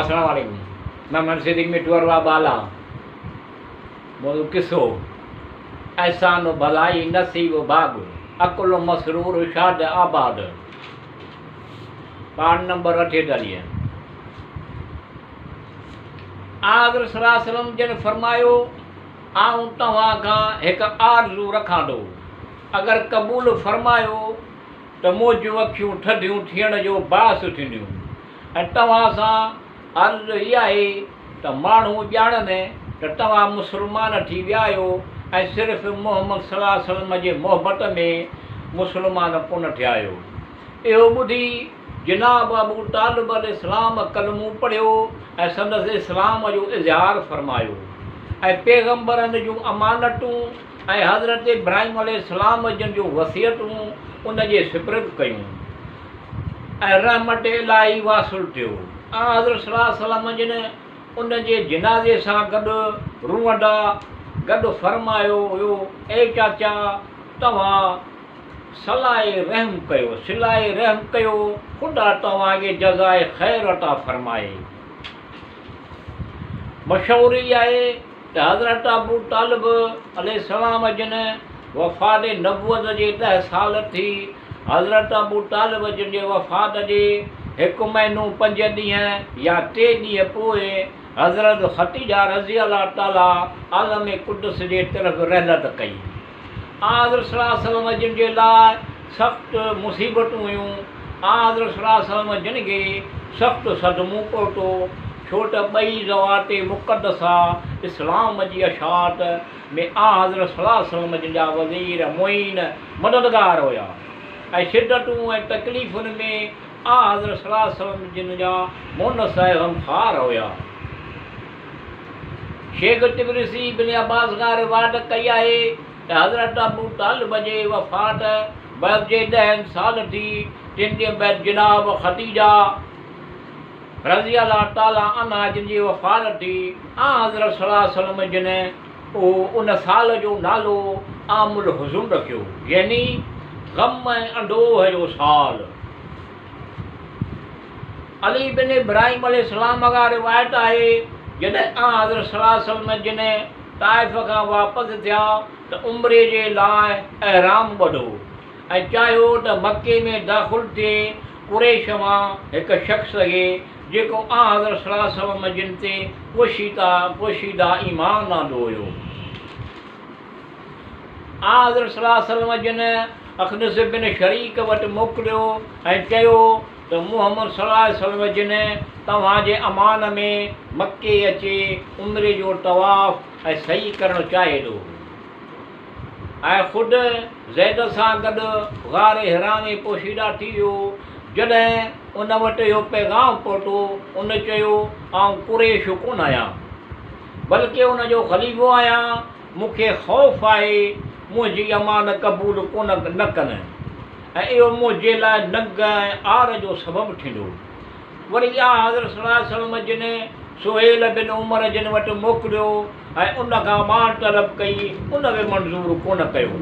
السلام عليڪم محمد صديق مٺو اروا بالا موضوع قصو احسان و ڀلائي نصيب و ڀاڳ عقل و مسرور شاد آباد پاٺ نمبر 48. آنحضرت صلي الله عليه وسلم جن فرمايو، آئون توهان کان هڪ آرزو رکان ٿو، اگر قبول فرمايو ته منهنجون اکيون ٿڌيون ٿيڻ جو باعث ٿينديون ۽ توهان سان عرض هي آهي ته ماڻهو ڄاڻن ته توهان مسلمان ٿي ويا آهيو ۽ صرف محمد صلي الله عليه وسلم جي محبت ۾ مسلمان ڪونه ٿيا آهيو. اهو ٻڌي جناب ابو طالب عليه السلام ڪلمو پڙهيو ۽ سندس اسلام جو اظهار فرمايو ۽ پيغمبرن جون امانتون ۽ حضرت ابراهيم عليه السلام جن جون وصيتون ان جي سپرد ڪيون ۽ رحمت الاهي واصل ٿيو. آنحضرت صلي الله عليه وسلم جن ان جي جنازي سان گڏ روئندا گڏ فرمايو هيو، اي چاچا! توهان صلائِ رحم ڪيو، صلائِ رحم ڪيو، خدا توهان کي جزاء خير عطا فرمائي. مشهور هي آهي ته حضرت ابو طالب عليه السلام جن وفات نبوت جي ڏهه سال ٿي حضرت ابو طالب جن جي وفات جي هڪ مهينو پنج ڏينهن يا ٽي ڏينهن پوء حضرت خديجه رضي الله تعاليٰ عالم قدس جي طرف رحلت ڪئي. آنحضرت صلي الله عليه وسلم جن جي لاء سخت مصيبتون هيون. آنحضرت صلي الله عليه وسلم جن کي سخت صدمو پهتو، ڇو ته ٻئي ذوات مقدسه اسلام جي اشاعت ۾ آنحضرت صلي الله عليه وسلم جن جا وزير، معين، مددگار هيا ۽ شدتون ۽ تڪليفن ۾ آنحضرت صلي الله عليه وسلم جن جا مونس ۽ غمخوار هيا. شيخ طبرسي ابن عباس کان روايت ڪئي آهي ته حضرت ابو طالب جي وفات بعد جي ڏهن سال ٿي تن ڏينهن بعد جناب خديجه رضي الله تعالٰي عنها جن جي وفات ٿي. آنحضرت صلي الله عليه وسلم جن اهو ان سال جو نالو عام الحزن رکيو يعني غم ۽ اندوهه جو سال. علي بن ابراهيم عليه السلام کان روايت آهي، جڏهن آنحضرت صلي الله عليه وسلم جن طائف کان واپس ٿيا ته عمري جي لاء احرام ٻڌو ۽ چاهيو ته مڪي ۾ داخل ٿئي قريش مان هڪ شخص کي جيڪو آنحضرت صلي الله عليه وسلم جن تي پوشيده ايمان آندو هيو. آنحضرت صلي الله عليه وسلم جن اخنس بن شريڪ وٽ موڪليو ۽ چيو ته محمد صلي الله عليه وسلم جن توهان جي امان ۾ مڪي اچي عمري جو طواف ۽ سعي ڪرڻ چاهي ٿو ۽ خود زيد سان گڏ غار حرا ۾ پوشيده ٿي ويو. جڏهن ان وٽ اهو پيغام پهتو، ان چيو، آئون قريش ڪونه آهيان، بلڪه ان جو خليفو آهيان، مون کي خوف آهي منهنجي امان قبول ڪونه نه ڪن ۽ اهو منهنجي لاء ننگ ۽ عار جو سبب ٿيندو. وري آنحضرت صلي الله عليه وسلم جن سهيل بن عمر جن وٽ موڪليو ۽ ان کان امان طلب ڪئي، ان به منظور ڪونه ڪيو.